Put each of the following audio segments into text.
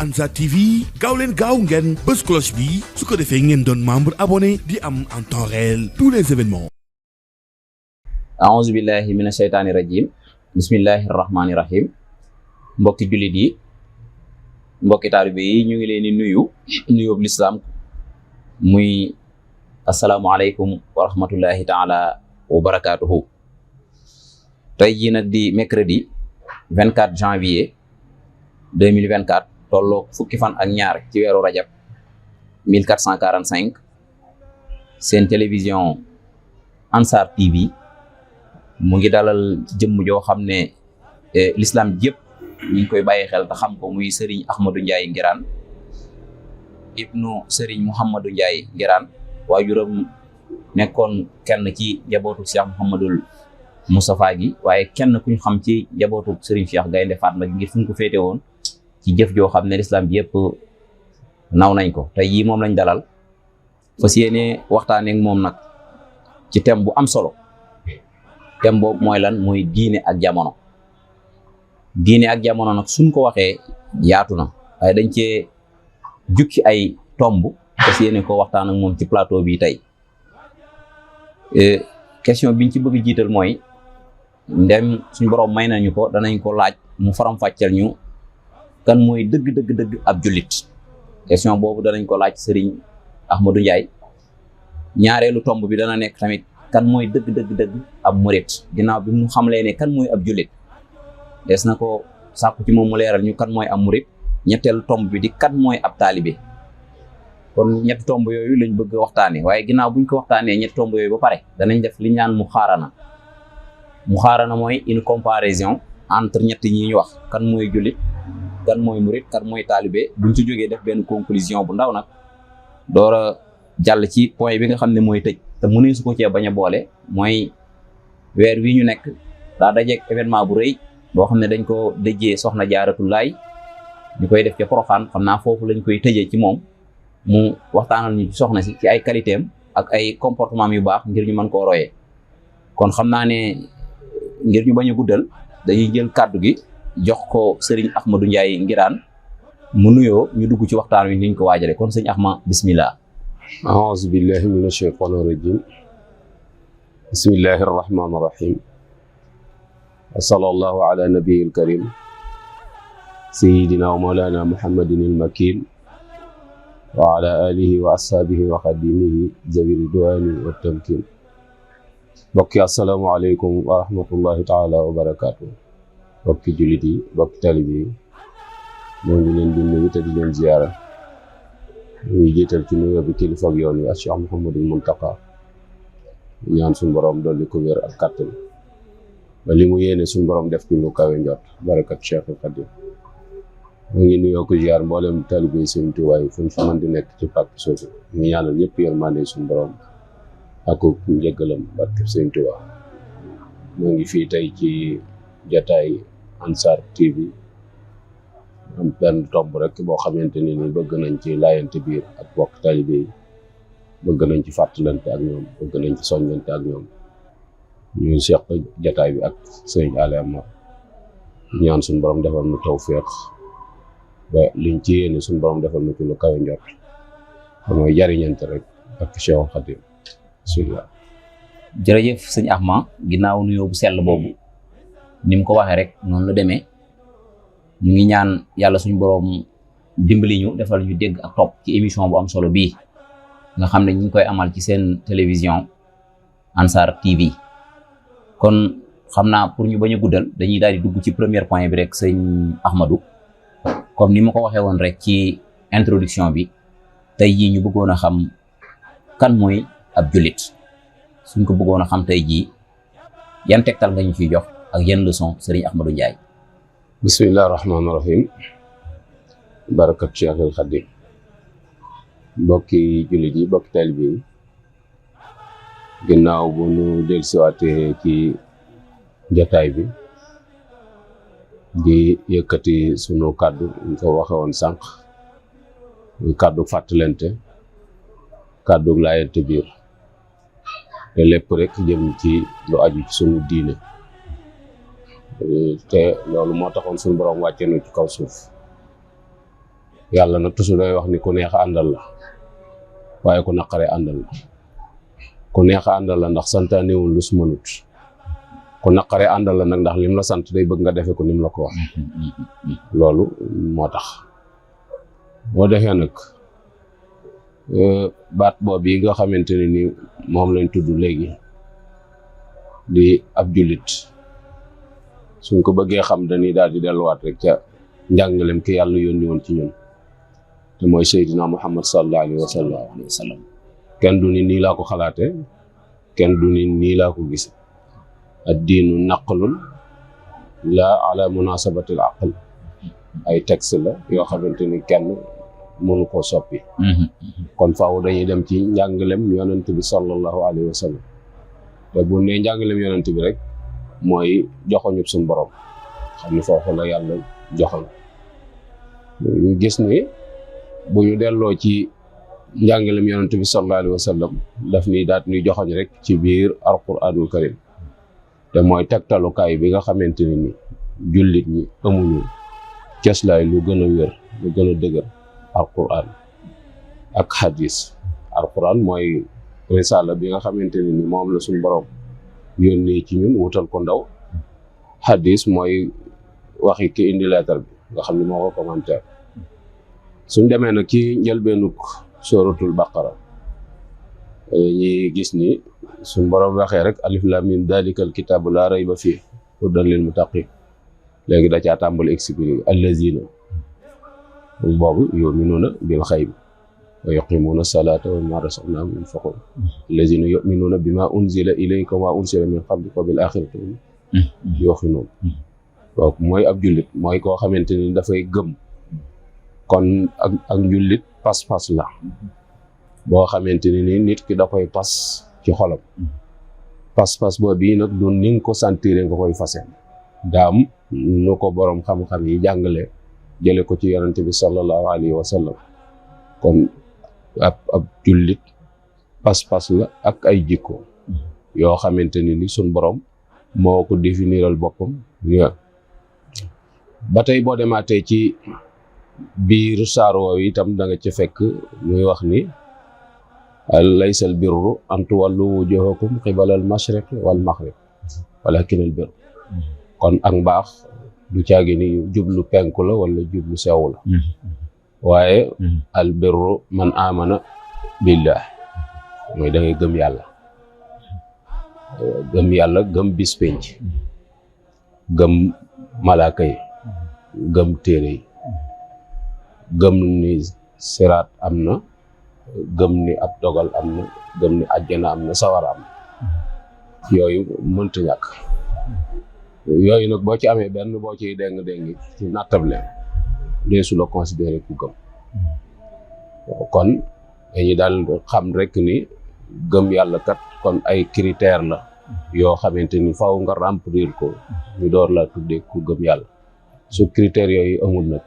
Ansar TV gaaw leen gaaw ngeen bës cloche bi su ko defee ngeen doon membre abonné di am en temps réel tous les événements. A'uuzu billahi mina shaytaani rajim bismillahi rahmaani rahim mbokki jullit yi mbokki taalibe yi ñu ngi leen di nuyób lislaam muy asalaamualeykum wa rahmatullahi taala wa barakaatuhu. tey jii nag di mercredi 24 janvier 2024 tolloog fukki fan ak ñaar ci weeru rajab 1445 seen télévision Ansar TV mu ngi dalal jëmm joo xam ne l'islam yëpp ñu ngi koy bàyyi xel te xam ko muy Serigne Ahmadou Ndiaye Nguirane ibnu Serigne Mouhamadou Ndiaye Nguirane waajuram nekkoon kenn ci njabootu Cheikh Mouhamadoul Moustapha gi waaye kenn ku ñu xam ci njabootu Serigne Cheikh Gaynde Fatma gi ngir fu ñu ko féete woon ci jëf joo xam ne l'islam bi yëpp naw nañ ko. tey jii moom lañ dalal fas yéene waxtaanee ak moom nag ci thème bu am solo. thème boobu mooy lan mooy diine ak jamono. diine ak jamono nag suñ ko waxee yaatu na waaye dañ cee jukki ay tomb fas yéene ko waxtaan ak moom ci plateau bi tey. question biñ ci bëgg jiital mooy ndem suñ borom may nañu ko danañ ko laaj mu faram-fàcceel ñu kan mooy dëgg ab jullit. question boobu danañ ko laaj Serigne Ahmadou Ndiaye. ñaareelu tomb bi dana nekk tamit kan mooy dëgg ab murit ginnaaw bi mu xamlee ne kan mooy ab jullit des na ko sàkku ci moom mu leeral ñu kan mooy ab murit. ñetteelu tomb bi di kan mooy ab taalibe. kon ñetti tomb yooyu lañ bëgg a waxtaanee waaye ginnaaw buñ ko waxtaanee ñetti tomb yooyu ba pare danañ def li ñaan muxaarana mooy une comparaison entre ñetti ñi ñu wax kan mooy jullit kan mooy murit kan mooy taalibe. buñ ci jógee def benn conclusion bu ndaw nag door a jàll ci point bi nga xam ne mooy tëj te mënee su ko cee bañ a boole mooy weer wi ñu nekk daa dajeeg événement bu rëy boo xam ne dañ ko dëjee soxna Jaaratullaay ñu koy def ca Poroxaan xam naa foofu lañ koy tëjee ci moom mu waxtaanal ñu soxna si ci ay qualité am ak ay comportement yu baax ngir ñu mën koo royee. kon xam naa ne ngir ñu bañ a guddal dañuy jël kàddu gi jox ko Serigne Ahmadou Ndiaye Nguirane mu nuyoo ñu dugg ci waxtaan wi niñ ko waajale kon sëñ Ahmad bismillah. a'uuzu billahi mina shaytaani rajiim bismillahi rahmaani rahiim wa sallallahu ala nabiyil karim sayyidina wa mawlana muhammadin il makin wa ala alihi wa ashaabihi wa xadimihi zawi ridwaani wa tamkin. mbokki assalaamu aleykum wa rahmatullahi taala wa barakaatu. mbokki jullit yi mbokki talib yi ñoo ngi leen di nuyu te di leen ziyaara. ñuy jiital ci nuyoo bi kilifa ak yoon wi ak Cheikh Mouhamadul Muntaqa ñaan suñu borom dolli ko wér ak kàttan ba li mu yéene suñu borom def ci lu kawe njot barakat Cheikhul Khadim. mu ngi nuyoo ko ziar mboolem taalibe yi Sëriñ Tuubaa yi fu ñu fi mën di nekk ci pàkk soosu ñu ngi ñaanal ñëpp yërmande suñu borom ak njëggalam barke Sëriñ Tuubaa. mu ngi fii tey ci jataay Ansar TV am benn tomb rek boo xamante ni bëgg nañ ci laayante biir ak bokk taalibe yi bëgg nañ ci fàttalante ak ñoom bëgg nañ ci soññante ak ñoom ñu seq jataay bi ak sëñ Aliou Amar ñaan suñu borom defal nu tawfeex ba liñ ci yéene suñu borom defal nu ci lu kawe njort mooy jariñante rek ak Cheikh Khadim bismillah. jërëjëf sëñ Ahmad ginnaaw nuyoo bu sell boobu ni mu ko waxee rek noonu la demee. ñu ngi ñaan yàlla suñu borom dimbali ñu defal ñu dégg ak topp ci émission bu am solo bii nga xam ne ñu ngi koy amal ci seen télévision Ansar TV. kon xam naa pour ñu bañ a guddal dañuy daal di dugg ci premier point bi rek sëñ Ahmadou comme ni ma ko waxee woon rek ci introduction bi tey jii ñu bëggoon a xam kan mooy ab jullit suñ ko bëggoon a xam tey jii yan tegtal nga ñu ciy jox ak yan leçon Serigne Ahmadou Ndiaye. bismillahi rahmaani rahim barakat Cheikhul Khadim. mbokki jullit yi mbokki taalibe yi ginnaaw bu nu dellusiwaatee ci jataay bi di yëkkati sunu kàddu ñu ko waxe woon sànq muy kàddu fàttalante kàddu laayante biir te lépp rek jëm ci lu aju ci sunu diine te loolu moo taxoon suñu borom wàcce na ci kaw suuf yàlla nag toujours day wax ni ku neex a àndal la waaye ku naqaree àndal la. ku neex a àndal la ndax santaanewul lu su mënut, ku naqaree àndal la nag ndax lim la sant day bëgg nga defe ko nim la ko wax. loolu moo tax boo defee nag baat boobu yi nga xamante ne ni moom lañ tudd léegi di ab jullit suñ ko bëggee xam dañuy daal di delluwaat rek ca njàngalem ki yàlla yónni woon ci ñun te mooy Seydina Muhammad sallallahu alayhi wa sallam. kenn du ni nii laa ko xalaate, kenn du ni nii laa ko gise. ad-diinu naqlun la ala munasabatil aql. ay texte la yoo xamante ni kenn mënu koo soppi. kon faaw dañuy dem ci njàngalem yonent bi sallallahu alayhi wa sallam. te bu ne njàngalem yonent bi rek mooy joxoñub suñu borom xam ni foofu la yàlla joxoñ. ñu gis ni bu ñu delloo ci njàngalem yonent bi sallallahu alayhi wa sallam daf ni daat ñuy joxoñ rek ci biir alquranul karim te mooy tegtalukaay bi nga xamante ni jullit ñi amuñu cëslaay lu gën a wér lu gën a dëgër alquran ak hadis. alquran mooy risala bi nga xamante ni moom la suñu borom yónnee ci ñun wutal ko ndaw. hadis mooy waxi ki indi leetar bi nga xam ne moo ko commentaire. suñ demee nag ci njëlbeenuk suratul baqara ñi gis ni suñ borom waxee rek alif lam mim dalikal kitaabu laa rayba fii hudan lil muttaqin. léegi da caa tàmbali expliqué allazina boobu yuminuuna bil xaybi wa yuqimuuna salata wa mimma razaqnahum yunfiqun allazina yuminuuna bima unzila ilayka wa unzila min qablika wa bil axirati hum yuqinuun. donc mooy ab jullit mooy koo xamante ni dafay gëm. kon ak njullit pas-pas la boo xamante ni nit ki da koy pas ci xolam. pas-pas boobu bii nag du ni nga ko sentir nga koy fase. daam nu ko borom xam-xam yi jàngale jële ko ci yonente bi sallallahu alayhi wa sallam. kon ab jullit pas-pas la ak ay jikko yoo xamante ni suñ borom moo ko définiral boppam. ba tey boo demaatee ci biir saar woowu itam da nga ci fekk muy wax ni laysal birru an tuwallu wujuhakum qibalal mashriq wal maghrib walakinal birru. kon ak mbaax du caagi ni jublu penku la wala jublu sew la. waaye al birru man amana billah mooy da ngay gëm yàlla. gëm yàlla gëm bis penc gëm malaaka yi gëm téere yi gëm ni siraat am na gëm ni ab dogal am na gëm ni àjjana am na sawara am na. yooyu mënta ñàkk. yooyu nag boo ci amee benn boo ciy déng ci nattable deesu la considéré ku gëm. kon dañuy daal xam rek ni gëm yàlla kat kon ay critère la yoo xamante ni faaw nga remplir ko ñu door la tuddee ku gëm yàlla. su critères yooyu amul nag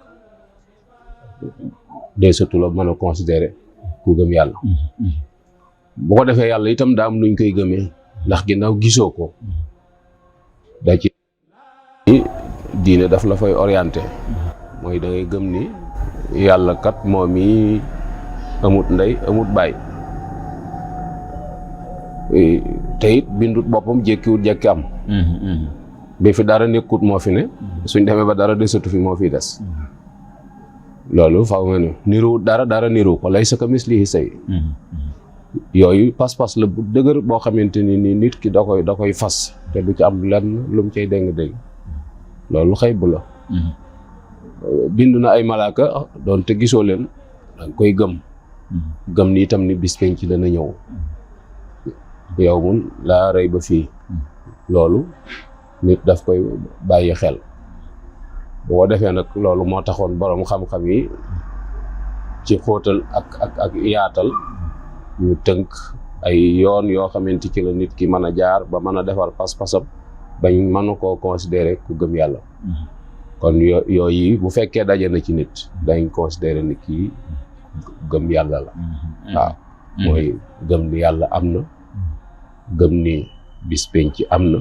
deesatu la mën a considéré ku gëm yàlla. bu ko defee yàlla itam daa am nuñ koy gëmee ndax ginnaaw gisoo ko da ci diine daf la fay orienté mooy da ngay gëm ni yàlla kat moom yi amut ndey amut baay te it bindut boppam jékkiwut jekki am. bi fi dara nekkut moo fi ne suñ demee ba dara desatu fi moo fi des. loolu faaw nga ne niru dara niru ko laysa kamislihi shay. yooyu pas-pas la bu dëgër boo xamante ni nit ki da koy fas te du ci am lenn lu mu cay dégg loolu xëy bu la. bind na ay malaaka doon te gisoo leen danga koy gëm. gëm ni itam ni bis penc dana ñëw. yow mun laa rey ba fii. loolu nit daf koy bàyyi xel. boo defee nag loolu moo taxoon borom xam-xam yi ci xóotal ak yaatal ñu tënk ay yoon yoo xamante ci la nit ki mën a jaar ba mën a defar pas-pasam bañ mën koo considérer ku gëm yàlla. kon yooyu bu fekkee daje na ci nit dañ considérer ni kii gëm yàlla la. waaw mooy gëm ni yàlla am na, gëm ni bis penc am na,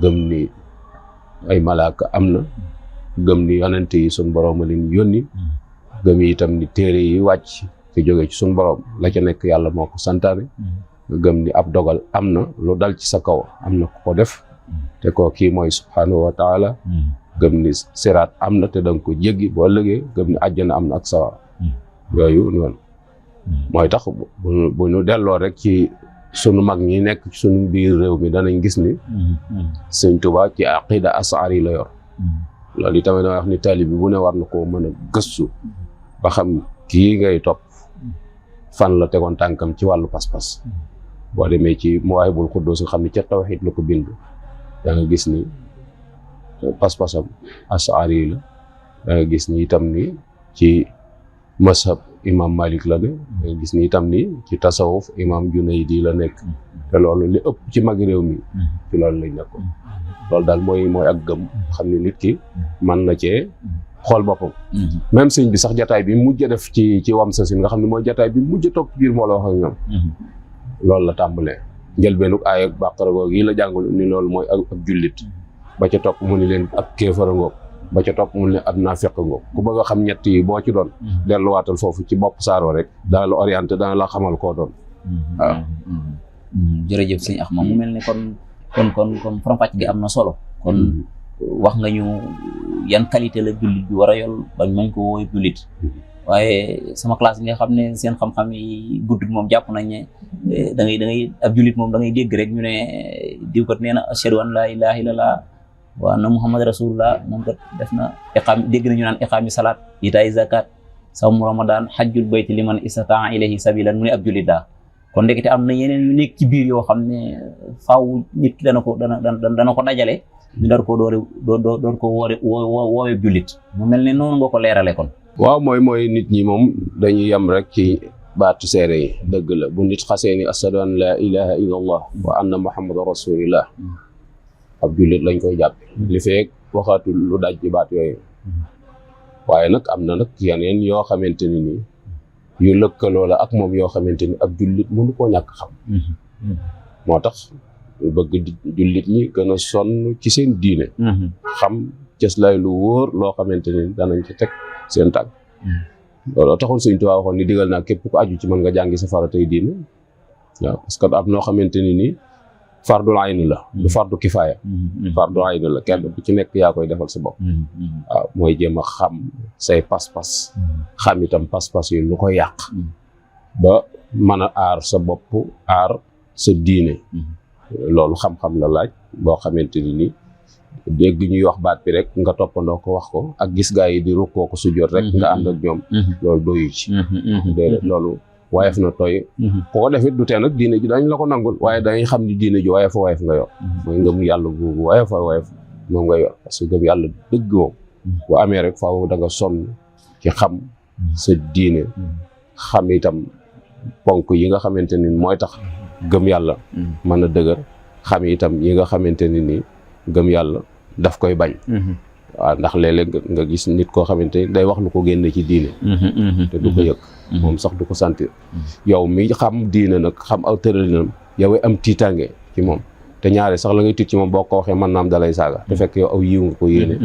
gëm ni ay malaaka am na, gëm ni yonente yi suñ borom a leen yónni, gëm itam ni téere yi wàcc te jóge ci suñu borom la ca nekk yàlla moo ko santaane nga gëm ni ab dogal am na lu dal ci sa kaw am na ku ko def te ko kii mooy subhanahu wa taala gëm ni siraat am na te danga ko jéggi boo ëllëgee gëm ni àjjana am na ak sawara yooyu noonu mooy tax bu ñu delloo rek ci sunu mag ñi nekk ci sunu biir réew mi danañ gis ni sëñ Tuubaa ci aqida asari la yor loolu itamit dama wax ni taalib bi bu ne war na koo mën a gëstu ba xam kii ngay topp fan la tegoon tànkam ci wàllu pas-pas boo demee ci Mawaahibul Quddus nga xam ne ca tawxiid la ko bind da nga gis ni pas-pasam asari la da nga gis ni itam ni ci mashab imam Malik la ne da nga gis ni itam ni ci tasawuf imam Junaydi la nekk te loolu li ëpp ci mag réew mi ci loolu lañ nekkoon loolu daal mooy ak gëm xam ne nit ki mën na cee xool boppam même sëñ bi sax jataay bi mujj a def ci wam sa sin nga xam ne mooy jataay bi mujj a toog biir moo la wax ak ñoom loolu la tàmbalee njëlbeenug aaya Baqara googu yi la jàngul ni loolu mooy ab jullit ba ca topp mu ni leen ab kéefara ngoog ba ca topp mu ne ab naafiq ngoog ku bëgg a xam ñett yi boo ci doon delluwaatal foofu ci bopp saaroo rek dana la orienté dana la xamal koo doon waaw jërëjëf sëñ Axma mu mel ne kon faram-fàcc gi am na solo kon wax nga ñu yan qualité la jullit bi war a yor bañ mañ ko wooy jullit waaye sama classe bi nga xam ne seen xam-xam yi gudd moom jàpp nañ ne da ngay ab jullit moom da ngay dégg rek ñu ne diw kat nee na ashhadu an laa ilaaha illallah wa anna muhammad rasulullah moom kat def na iqaam dégg nañu naan iqaami salaat itaay zakat sawmu ramadan hajjul bayti liman istataa ilayhi sabilan mu ne ab jullit daa kon ndekete am na yeneen yu nekk ci biir yoo xam ne faaw nit ki dana ko dajale ñu dar ko doon ko woowe jullit mu mel ne noonu nga ko leerale kon waaw mooy nit ñi moom dañuy yem rek ci baatu seere yi dëgg la bu nit xasee ni ashhadu an la ilaha illa allah wa anna muhammadan rasulillah ab jullit lañ koy jàppe li feek waxaatu lu daj ci baat yooyu waaye nag am na nag yeneen yoo xamante ni nii yu lëkkaloo la ak moom yoo xamante ni ab jullit mënu koo ñàkk xam moo tax bëgg jullit ñi gën a sonn ci seen diine xam cëslaay lu wóor loo xamante ni danañ ci teg seen tànk loolu taxoon Sëñ Tuubaa waxoon ni digal naa képp ku aju ci mën nga jàngi sa faratay diine waaw parce que am noo xamante ni nii fardul ayni la du fardu kifaaya fardul ayni la kenn ku ci nekk yaa koy defal sa bopp waaw mooy jéem a xam say pas-pas xam itam pas-pas yi lu ko yàq ba mën a aar sa bopp aar sa diine loolu xam-xam la laaj boo xamante ni nii dégg ñuy wax baat bi rek nga toppandoo ko wax ko ak gis gaa yi di rukkoo ko sujjoot rek nga ànd ak ñoom loolu doyu ci déedéet loolu wayef na tooy ku ko defit du tee nag diine ji dañ la ko nangul waaye dañuy xam ni diine ji wayef nga yor mooy ngëm yàlla googu wayef moom nga yor parce que ngëm yàlla dëgg moom bu amee rek faaw da nga sonn ci xam sa diine xam itam ponk yi nga xamante ni mooy tax gëm yàlla mën a dëgër xam itam yi nga xamante ni nii gëm yàlla daf koy bañ waaw ndax léeg-léeg nga gis nit koo xamante ni day wax lu ko génne ci diine te du ko yëg moom sax du ko sentir yow mi xam diine nag xam aw tëralinam yow am tiitaange ci moom te ñaare sax la ngay tiit ci moom boo ko waxee mën naam dalay saaga te fekk yow aw yiw nga ko yéene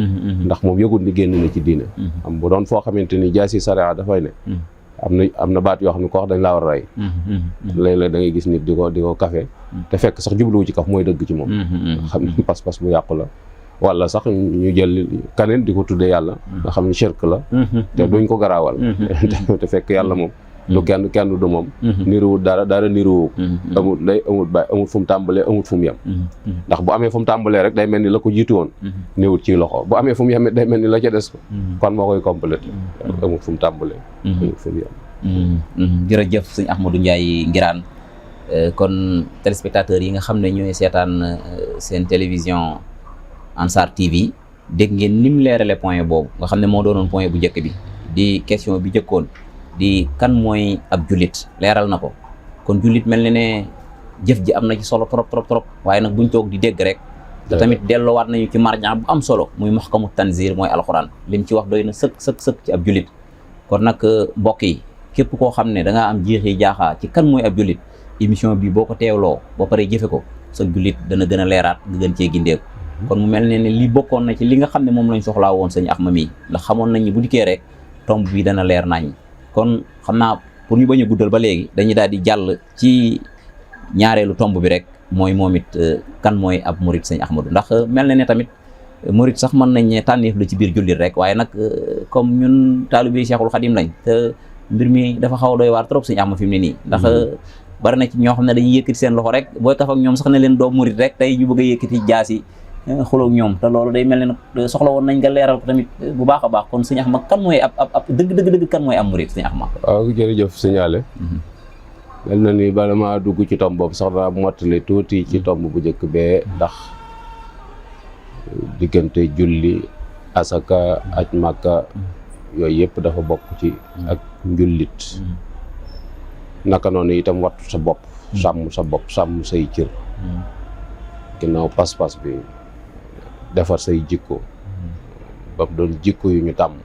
ndax moom yëgul ni génn na ci diine am bu doon foo xamante ni jaasi sariya dafay ne am na baat yoo xam ne ko wax dañ laa war a rey léeg-léeg da ngay gis nit di ko kafe te fekk sax jubluwu ci kaf mooy dëgg ci moom xam ne pas-pas bu yàqu la wala sax ñu jël kaneen di ko tudde yàlla nga xam ne shirk la te duñ ko garaawal te fekk yàlla moom du kenn du moom niruwul dara niruwu amul day amul bàyyi amul fu mu tàmbalee amul fu mu yem ndax bu amee fu mu tàmbalee rek day mel ni la ko jiitu woon néewut ci loxo bu amee fu mu yem day mel ni la ca des ko kon moo koy complété amul fu mu tàmbalee amul fu mu yem jërëjëf sëñ Ahmadou Ndiaye Nguirane kon téléspectateurs yi nga xam ne ñooy seetaan seen télévision Ansar TV dégg ngeen ni mu leerale point boobu nga xam ne moo doonoon point bu njëkk bi di question bi njëkkoon di kan mooy ab jullit leeral na ko kon jullit mel ne jëf ji am na ci solo trop waaye nag buñ toog di dégg rek te tamit delloowaat nañu ci marja bu am solo muy muhkamu tanzir mooy alxuraan lim ci wax doy na sëkk ci ab jullit kon nag mbokk yi képp koo xam ne da ngaa am jeexi jaaxaa ci kan mooy ab jullit émission bi boo ko teewloo ba pare jëfe ko sa jullit dana gën a leeraat nga gën cee gindeeku kon mu mel ne li bokkoon na ci li nga xam ne moom lañ soxlaa woon sëñ Axma mi ndax xamoon nañ ni bu dikkee rek tomb bi dana leer nañ. kon xam naa pour ñu bañ a guddal ba léegi dañuy daal di jàll ci ñaareelu tomb bi rek mooy moom it kan mooy ab murit sëñ Ahmadou ndax mel na ne tamit murit sax mën nañ ne tànneef la ci biir jullit rek waaye nag comme ñun taalibe Cheikhul Khadim lañ te mbir mi dafa xaw a doy waar trop sëñ Ahmadou fi mu ne nii ndax bari na ci ñoo xam ne dañuy yëkkati seen loxo rek booy kaf ak ñoom sax ne leen doo murit rek tey ñu bëgg a yëkkati jaasi xuloog ñoom te loolu day mel ne nag soxla woon nañ nga leeral ko tamit bu baax a baax kon sëñ Ahmadou kan mooy ab dëgg kan mooy am murit sëñ Ahmadou. waaw jërëjëf signalé mel na ni bala maa dugg ci tomb boobu sax daa mottali tuuti ci tomb bu njëkk bee ndax diggante julli asaka aj màkka yooyu yëpp dafa bokk ci ak njullit naka noonu itam wattu sa bopp sàmm say cër ginnaaw pas-pas bi defar say jikko ba mu doon jikko yu ñu tàmm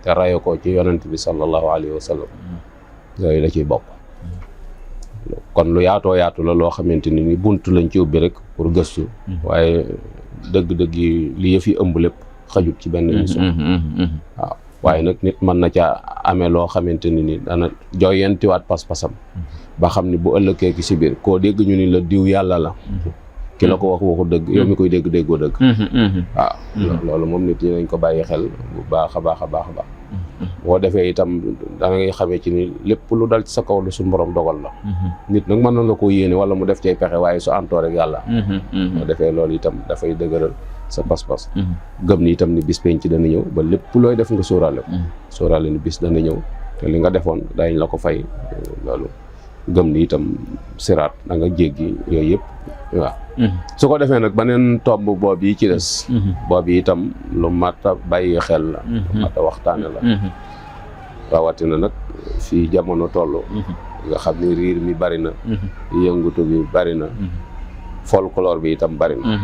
te rayo ko ci yonent bi sallallahu alayhi wa sallam yooyu da ciy bokk kon lu yaatoo yaatu la loo xamante ni bunt lañ ci ubbi rek pour gëstu waaye dëgg-dëgg li yëf yi ëmb lépp xajut ci benn émission waaw waaye nag nit mën na caa amee loo xamante ni dana joyantiwaat pas-pasam ba xam ni bu ëllëgee ki si biir koo dégg ñu ni la diw yàlla la ki la ko waxu dëgg yow mi koy dégg déggoo dëgg waaw loolu moom nit ñi nañ ko bàyyi xel bu baax a baax boo defee itam da ngay xamee ci ni lépp lu dal ci sa kaw lu suñu borom dogal la nit nag mën na la ko yéene wala mu def cay pexe waaye su antoo rek yàlla boo defee loolu itam dafay dëgëral sa pas-pas gëm ni itam ni bis penc dana ñëw ba lépp looy def nga sóoraale ni bis dana ñëw te li nga defoon dañ la ko fay loolu gëm ni itam siraat da nga jéggi yooyu yëpp waaw su ko defee nag beneen tomb boobu yi ci des boobu itam lu mat a bàyyi xel la lu mat a waxtaane la rawatina nag fii jamono toll nga xam ni riir mi bari na yëngutu bi bari na folklore bi itam bari na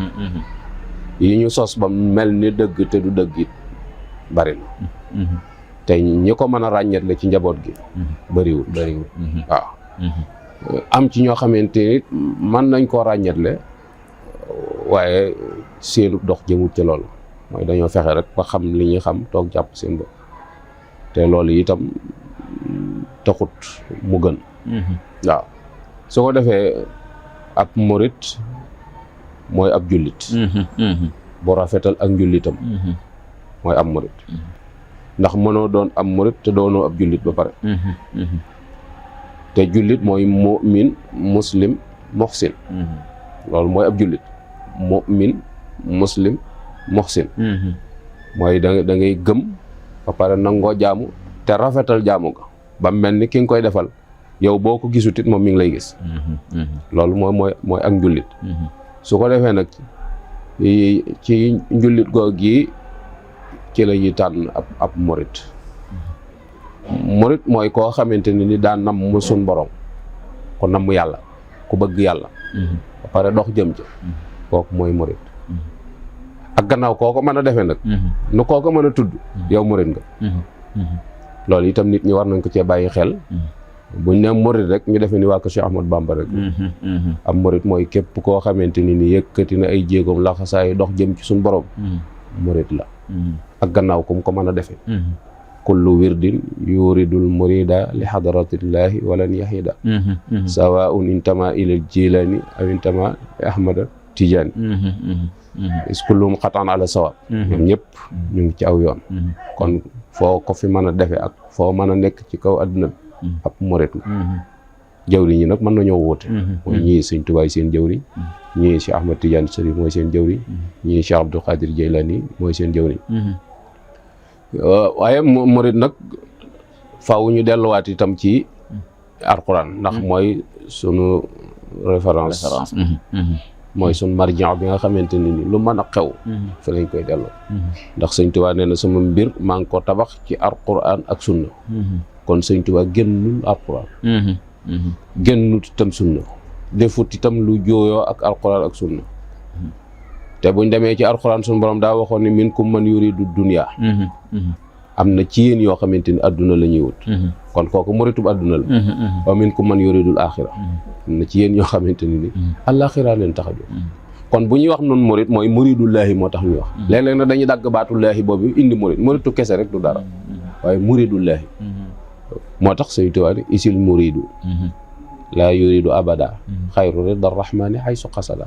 yi ñu sos ba mel ni dëgg te du dëgg it bari na te ñi ko mën a ràññetle ci njaboot gi bariwul waaw am ci ñoo xamante ni mën nañ koo ràññetle waaye seenu dox jëmut ci loolu mooy dañoo fexe rek ba xam li ñuy xam toog jàpp seen bopp te loolu itam taxut mu gën waaw su ko defee ab murit mooy ab jullit bu rafetal ak njullitam mooy ab murit ndax mënoo doon ab murit te doonoo ab jullit ba pare te jullit mooy mu'min muslim muhsin loolu mooy ab jullit mu'min muslim muhsin mooy da ngay gëm ba pare nangoo jaamu te rafetal jaamu ga ba mel ni ki nga koy defal yow boo ko gisut it moom mi ngi lay gis loolu mooy ak njullit su ko defee nag ci njullit googu gi ci la ñuy tànn ab murit mooy koo xamante ni daan nam mu sun borom ko nam mu yàlla ku bëgg yàlla ba pare dox jëm ca kooku mooy murit ak gannaaw koo ko mën a defee nag nu koo ko mën a tudd yow murit nga loolu itam nit ñi war nañ ko cee bàyyi xel buñ ne murit rek ñu defee ni waa ko Cheikh Ahmadou Bamba rek am murit mooy képp koo xamante ni yëkkati na ay jéegoom laxasaay dox jëm ci suñ borom murit la ak gannaaw kum ko mën a defee kullu wirdin yuridul murida li hadratillahi walan yahida sawaun intama ilal jilani aw intama li ahmada tijaani is kullum xataan ala sawa ñoom ñëpp ñu ngi ci aw yoon kon foo ko fi mën a defee ak foo mën a nekk ci kaw àdduna ab murit la jawriñ ñi nag mën nañoo wóote mooy ñii Sëñ Tuubaa seen jawriñ ñii Cheikh Ahmad Tidiane Chérif mooy seen jawriñ ñii Cheikh Abdou Khadir Jaylani mooy seen jawriñ waaye murit nag faaw ñu delluwaat itam ci alxuraan ndax mooy sunu référence mooy sunu marjan bi nga xamante ni lu mën a xew fi lañ koy delloo ndax Sëñ Tuubaa nee na sama mbir maa ngi ko tabax ci alxuraan ak sunna kon Sëñ Tuubaa génnul alxuraan génnut itam sunna defut itam lu jooyoo ak alxuraan ak sunna te buñ demee ci alxuraan sunu borom daa waxoon ni minkum man yuridu dunya am na ci yéen yoo xamante ni adduna la ñuy wut kon kooku muritub adduna la wa minkum man yuridul axira am na ci yéen yoo xamante ni alaxira leen tax a jóg kon bu ñuy wax noonu murit mooy muridullaahi moo tax ñuy wax léeg-léeg nag dañuy dagg baatullaahi boobu indi muritu kese rek du dara waaye muridullahi moo tax Sëñ Tuubaa ne isil muridu laa yuridu abada xayru ridar rahmani haysu qasada.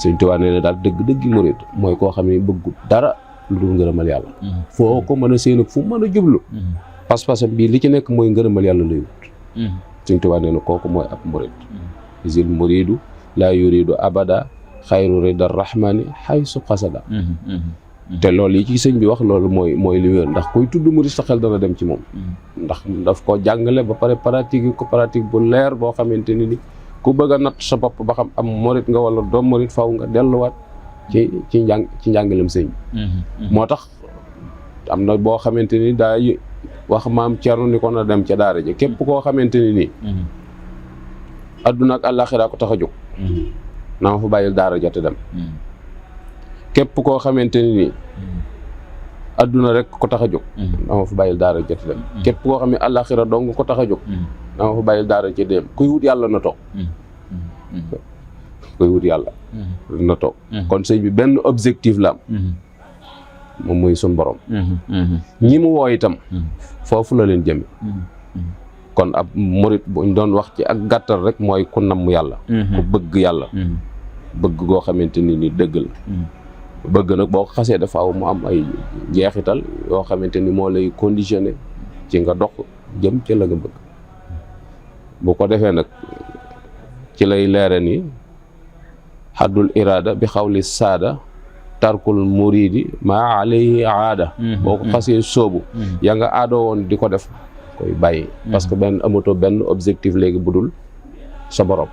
Sëñ Tuubaa nee na daal dëgg-dëggi murid mooy koo xam ne bëggu dara lu dul ngërëmal yàlla. foo ko mën a séen ak fu mën a jublu pas-pasam bii li ci nekk mooy ngërëmal yàlla lay wut. Sëñ Tuubaa nee na kooku mooy ab murid. isil muridu laa yuridu abada xayru ridar rahmani haysu qasada. te loolu yi ci sëñ bi wax loolu mooy li wér ndax kuy tudd murid sa xel dana dem ci moom. ndax daf ko jàngale ba pare pratique ko pratique bu leer boo xamante ni ku bëgg a natt sa bopp ba xam am murid nga wala doom murid faw nga delluwaat ci njàngalem sëñ bi. moo tax am na boo xamante ni daa wax maam Cerno ni ko na dem ca daara ji képp koo xamante ni nii adduna ak àllaaxira ko tax a jóg na ma fa bàyyil daara ja te dem. képp koo xamante ni nii adduna rek ko tax a jóg na ma fa bàyyil daara ja te dem. képp koo xam ne àllaaxira dong ko tax a jóg na ma fa bàyyil daara ja te dem. kuy wut yàlla na toog kuy wut yàlla na toog. kon sëñ bi benn objectif la am moom mooy sun borom. ñi mu woo itam foofu la leen jëme. kon ab murit buñ doon wax ci ak gàttal rek mooy ku namm yàlla. ku bëgg yàlla. bëgg goo xamante ni dëgg la. bëgg nag boo ko xasee dafa aw mu am ay jeexital yoo xamante ni moo lay conditionné ci nga dox jëm ci la nga bëgg. bu ko defee nag ci lay leere ni xaddul iraada bi xawli saada tarkul muridi maa alayhi aada. boo ko xasee sóobu yaa nga aadoo woon di ko def koy bàyyi. parce que benn amatoo benn objectif léegi bu dul sa borom.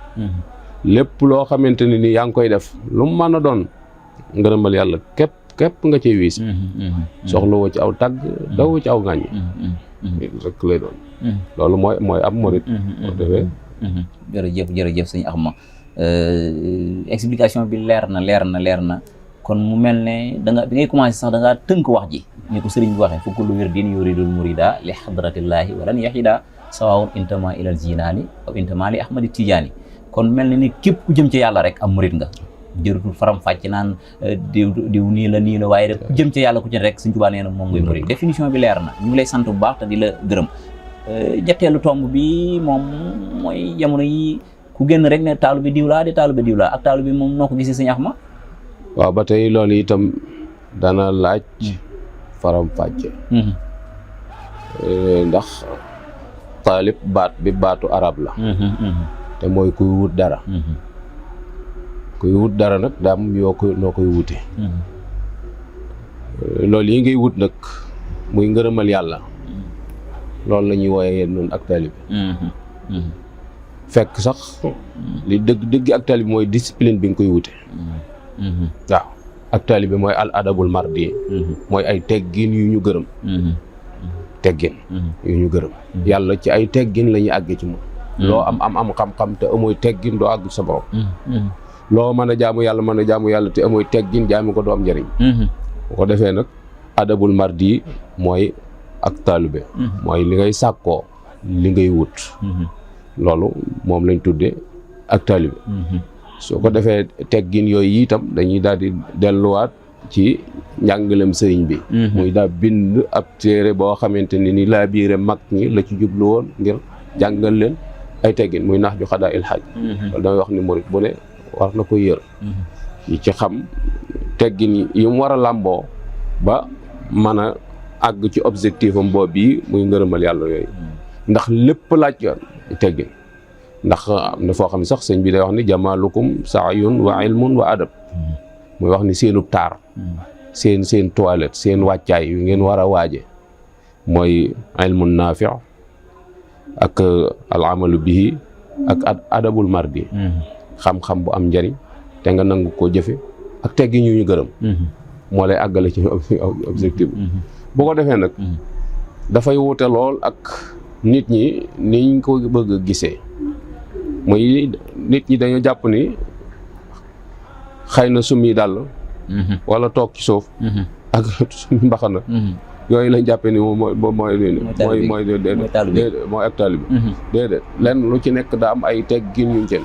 lépp loo xamante ni yaa ngi koy def lu mu mën a doon ngërëmal yàlla képp nga ciy wiis. soxla woo ci aw tàgg daw ci aw ŋàññ rek lay doon. loolu mooy ab murit. defee jërëjëf sëñ Axma explication bi leer na kon mu mel ne bi ngay commencé sax da ngaa tënk wax ji ni ko sëriñ bi waxee fa kullu wirdin yuridul murida li xadratillaahi walan yaxida sawaawun intama ilal jinaani aw intama li ahmadi tijaani. kon mel ne ni képp ku jëm ci yàlla rek am murid nga. jërutul faram fàcc naan diw nii la waaye rek ku jëm ci yàlla ku ci rek Sëñ Tuubaa nee na moom ngay murid. définition bi leer na ñu ngi lay sant bu baax te di la gërëm. ñetteelu tomb bi moom mooy jamono yi ku génn rek ne taalu bi diw laa ak taalu bi moom noo ko gisee sëñ Axma. waaw ba tey loolu itam dana laaj faram fàcce. ndax taalib baatu arab la. te mooy kuy wut dara. kuy wut dara nag daam noo koy wute. loolu yi ngay wut nag muy ngërëmal yàlla. loolu la ñuy wooyee yéen noonu ak taalibe. fekk sax li dëgg ak taalibe mooy discipline bi nga koy wute. waaw ak taalibe mooy al adabul mardi. mooy ay teggin yu ñu gërëm. teggin yu ñu gërëm. yàlla ci ay teggin la ñuy àggee ci moom. loo am xam-xam te amooy teggin doo àgg sa borom. loo mën a jaamu yàlla te amooy teggin jaamu ko doo am njëriñ. bu ko defee nag adabul mardi mooy ak taalibe. mooy li ngay sàkkoo li ngay wut. loolu moom lañ tuddee ak taalibe. soo ko defee teggin yooyu itam dañuy daal di delluwaat ci njàngalem sëriñ bi. muy daal bind ab téere boo xamante ni laa biire mag ñi la ci jublu woon ngir jàngal leen ay teggin muy nax ju xadaa il xaaj. loolu damay wax ni murit bu ne war na ko yër. yi ci xam teggin yi mu war a làmboo ba mën a àgg ci objectif am boobu bii muy ngërëmal yàlla yooyu. ndax lépp laaj teggin. ndax am na foo xam ne sax sëñ bi day wax ni jamaalukum saayun wa ilmun wa adab. muy wax ni seenub taar. seen toilette seen wàccaay yu ngeen war a waaje mooy ilmun naafi ak al amalu bihi ak adabul mardi. xam-xam bu am njëriñ te nga nangu koo jëfe ak teggin yu ñu gërëm. moo lay àggale ci objectif bi. bu ko defee nag dafay wute lool ak nit ñi niñ ko bëgg a gisee. muy nit ñi dañoo jàpp ni xëy na sumi dàll wala toog ci suuf ak sumi mbaxana yooyu lañ jàppee ni moom mooy ak taalibe déedéet lenn lu ci nekk daa am ay teggin yuñ jël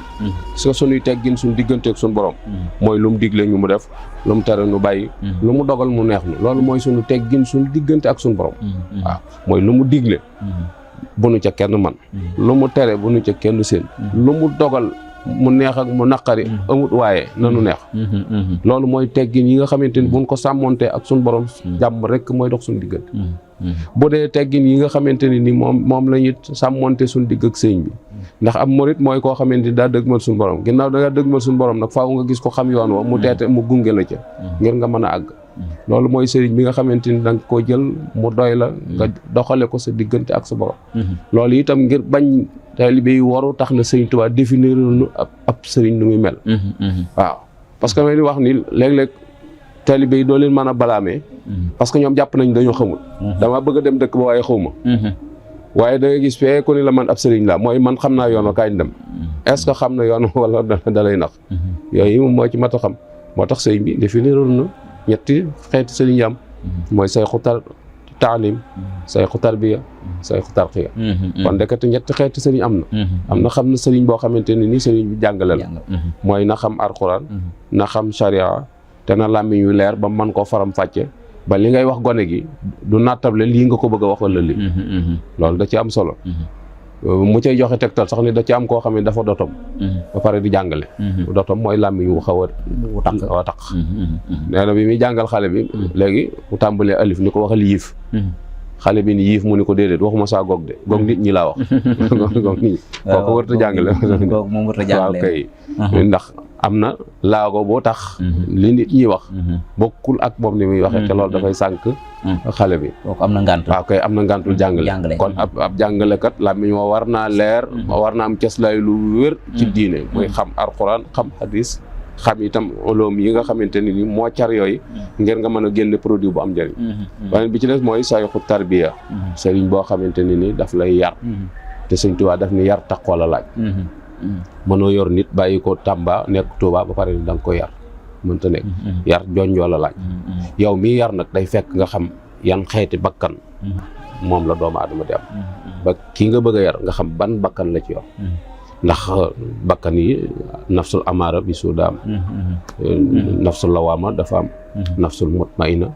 parce que suñuy teggin suñ digganteeg suñu borom mooy lu mu digle ñu mu def lu mu tere ñu bàyyi lu mu dogal mu neex na loolu mooy suñu teggin suñu diggante ak suñu borom waaw mooy lu mu digle bu nu ca kenn man lu mu tere bu nu ca kenn seen lu mu dogal mu neex ak mu naqari amut waaye nanu neex loolu mooy teggin yi nga xamante ni buñ ko sàmmontee ak suñu borom jàmm rek mooy dox suñu diggante bu dee teggin yi nga xamante ni moom la ñuy sàmmonte suñu digg ak sëñ bi ndax am murit mooy koo xamante ni daa dëgmal suñu borom ginnaaw da nga dëgmal suñu borom nag faaw nga gis ko xam yoon wa mu teete mu gunge la ca ngir nga mën a àgg loolu mooy sëriñ bi nga xamante ni danga koo jël mu doy la nga doxale ko sa diggante ak sa borom loolu itam ngir bañ taalibe yi waru tax na sëriñ Tuubaa définir nu ab sëriñ nu muy mel waaw parce que may di wax ni léeg-léeg taalibe yi doo leen mën a balaamee parce que ñoom jàpp nañ dañoo xamul dama bëgg a dem dëkk ba waaye xawma waaye da ngay gis fee ku ni la man ab sëriñ la mooy man xam naa yoon wa kañ dem est-ce que xam na yoon wala da lay nax yooyu moom moo ci mat a xam moo tax sëriñ bi définir na ñetti xeeti sëriñ yam mooy sayxu taalim sayxu tarbiya sayxu tarqiya kon ndekete ñetti xeeti sëriñ am na xam na sëriñ boo xamante ne nii sëriñ bi jàngale la mooy na xam alxuraan na xam sharia te na làmmiñ yu leer ba man koo faram fàcce ba li ngay wax gone gi du nattable lii nga ko bëgg a wax wala lii loolu da ci am solo mu cay joxe tegtal sax ni da ci am koo xam ne dafa dotom ba pare di jàngale dotom mooy làmmiñ wu xaw a taq nee na bi muy jàngal xale bi léegi mu tàmbalee alif ni ko waxal yiif xale bi ni yiif mu ni ko déedéet waxuma saa goog de goog nit ñi laa wax goog nit ñi kooku warut a jàngale waaw kay ndax am na laago boo tax li nit ñi wax bokkul ak moom ni muy waxee te loolu dafay sànq xale bi kooku am na ngàntu waaw kay am na ngàntul jàngale kon ab jàngalekat làmmiñ moo war naa leer war naa am cëslaay lu wér ci diine muy xam alxuraan xam hadis xam itam oloom yi nga xamante ni moo car yooyu ngir nga mën a génne produit bu am njëriñ beneen bi ci des mooy sayxu tarbiya sëriñ boo xamante ni daf lay yar te Sëriñ Tuubaa daf ni yar taqwa la laaj mënoo yor nit bàyyi ko Tamba nekk Touba ba pare ni da nga ko yar mënta nekk yar jonjoo la laaj yow mii yar nag day fekk nga xam yan xeeti bakkan moom la doomu aadama di am ba kii nga bëgg a yar nga xam ban bakkan la ci yor ndax bakkan yi nafsul amaara bi su daam nafsul lawaama dafa am nafsul mutmaina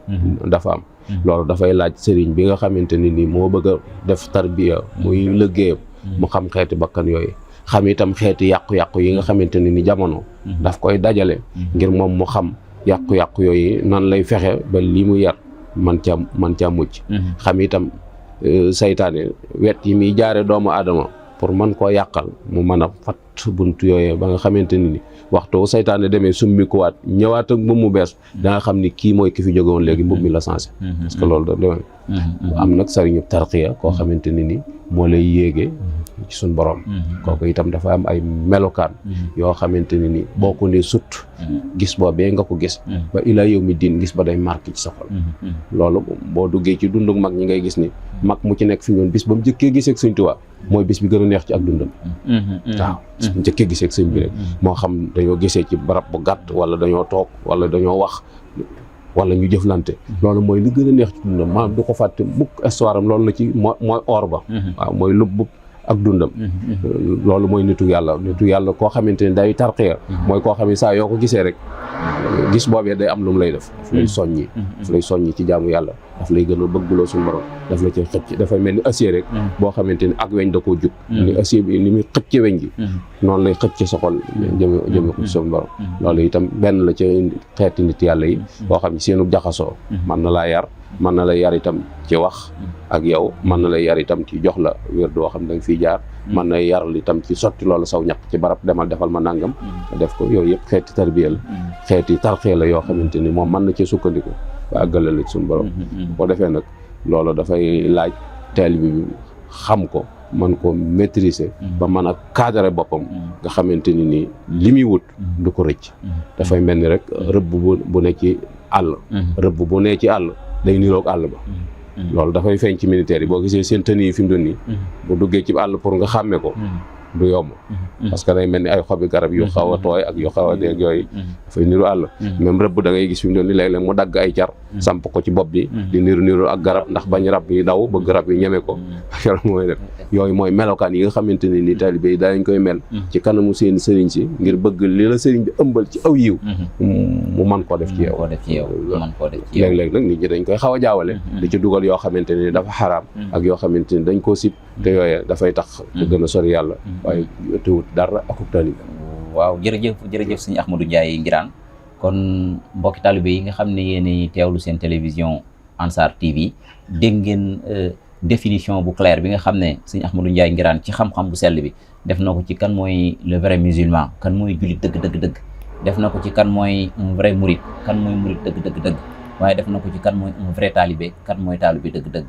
dafa am loolu dafay laaj sëriñ bi nga xamante ni nii moo bëgg a def tarbiya muy liggéeyam mu xam xeeti bakkan yooyu xam itam xeeti yàqu-yàqu yi nga xamante ni jamono daf koy dajale ngir moom mu xam yàqu-yàqu yooyu nan lay fexe ba lii mu yar man caa mucc xam itam saytaane wet yi muy jaare doomu aadama pour mën koo yàqal mu mën a fat buntu yooyee ba nga xamante ni waxtu saytaane demee summi ko waat ñëwaat ak mbubb mu bees da nga xam ni kii mooy ki fi jóge woon léegi mbubb mi la changé parce que loolu da am nag sëriñu tarqiya koo xamante ni moo lay yéegee ci suñ borom kooku itam dafa am ay melokaan yoo xamante ni boo ko ne sut gis boobee nga ko gis ba ilaa yow mi diin gis ba day marqué ci sa xol loolu boo duggee ci dunduk mag ñi ngay gis ni mag mu ci nekk fi ñoon bis ba mu njëkkee gisee ak Sëñ Tuubaa mooy bis bi gën a neex ci ak dundam waaw bis bu njëkkee gisee ak sëñ bi rek moo xam dañoo gisee ci barab bu gàtt wala dañoo toog wala dañoo wax wala ñu jëflante loolu mooy li gën a neex ci dundam maanaam du ko fàtte mukk histoire am loolu la ci mooy or ba waaw mooy lubb ak dundam loolu mooy nitu yàlla koo xamante ne day tarqiya mooy koo xam ne saa yoo ko gisee rek gis boobee day am lu mu lay def daf lay soññi ci jaamu yàlla daf lay gën a bëgguloo suñu borom daf la ci xëcc dafay mel ni acier rek boo xamante ni ak weñ da koo jub ni acier bi ni muy xëcc weñ gi noonu lay xëcc sa xol jëme ko ci suñu borom loolu itam benn la ci xeeti nit yàlla yi boo xam ne seenu jaxasoo mën na laa yar mën na la yar itam ci wax ak yow mën na la yar itam ci jox la wér doo xam da nga fiy jaar mën na yaral itam ci sotti loolu saw ñaq ci barab demal defal ma nangam def ko yooyu yëpp xeeti tarbiya la xeeti tarxiya la yoo xamante ni moom mën na ci sukkandiku ba àggale la ci suñu borom boo defee nag loolu dafay laaj taalibe bi xam ko mën ko maîtriser ba mën a cadrer boppam nga xamante ni nii li muy wut du ko rëcc dafay mel ni rek rëbb bu ne ci àll rëbb bu ne ci àll day niroog àll ba loolu dafay feeñ ci militaire yi boo gisee seen tenue yi fi mu doon nii bu duggee ci àll pour nga xàmme ko du yomb parce que day mel ni ay xobi garab yu xaw a tooy ak yu xaw a deeg yooyu dafay niru àll même rëbb da ngay gis fi mu doon ni léeg-léeg mu dagg ay car samp ko ci bopp bi di niru ak garab ndax bañ rab yi daw bëgg rab yi ñeme ko yàlla mooy def yooyu mooy melokaan yi nga xamante ne ni taalibe yi daañ koy mel ci kanamu seen sëriñ si ngir bëgg li la sëriñ bi ëmbal ci aw yiw mu man koo def ci yow léeg-léeg nag nit ñi dañ koy xaw a jaawale di ci dugal yoo xamante ne dafa xaraam ak yoo xamante ni dañ koo sib te yooye dafay tax ku gën a sori yàlla waaye tewut dara akub taalibe waaw jërëjëf sëñ Ahmadou Ndiaye Nguirane kon mbokki taalibe yi nga xam ne yéen teewlu seen télévision Ansar TV dégg ngeen définition bu claire bi nga xam ne sëñ Ahmadou Ndiaye Nguirane ci xam-xam bu sell bi def na ko ci kan mooy le vrai musulman kan mooy jullit dëgg def na ko ci kan mooy un vrai mouride kan mooy mouride dëgg waaye def na ko ci kan mooy un vrai talibé kan mooy talibé dëgg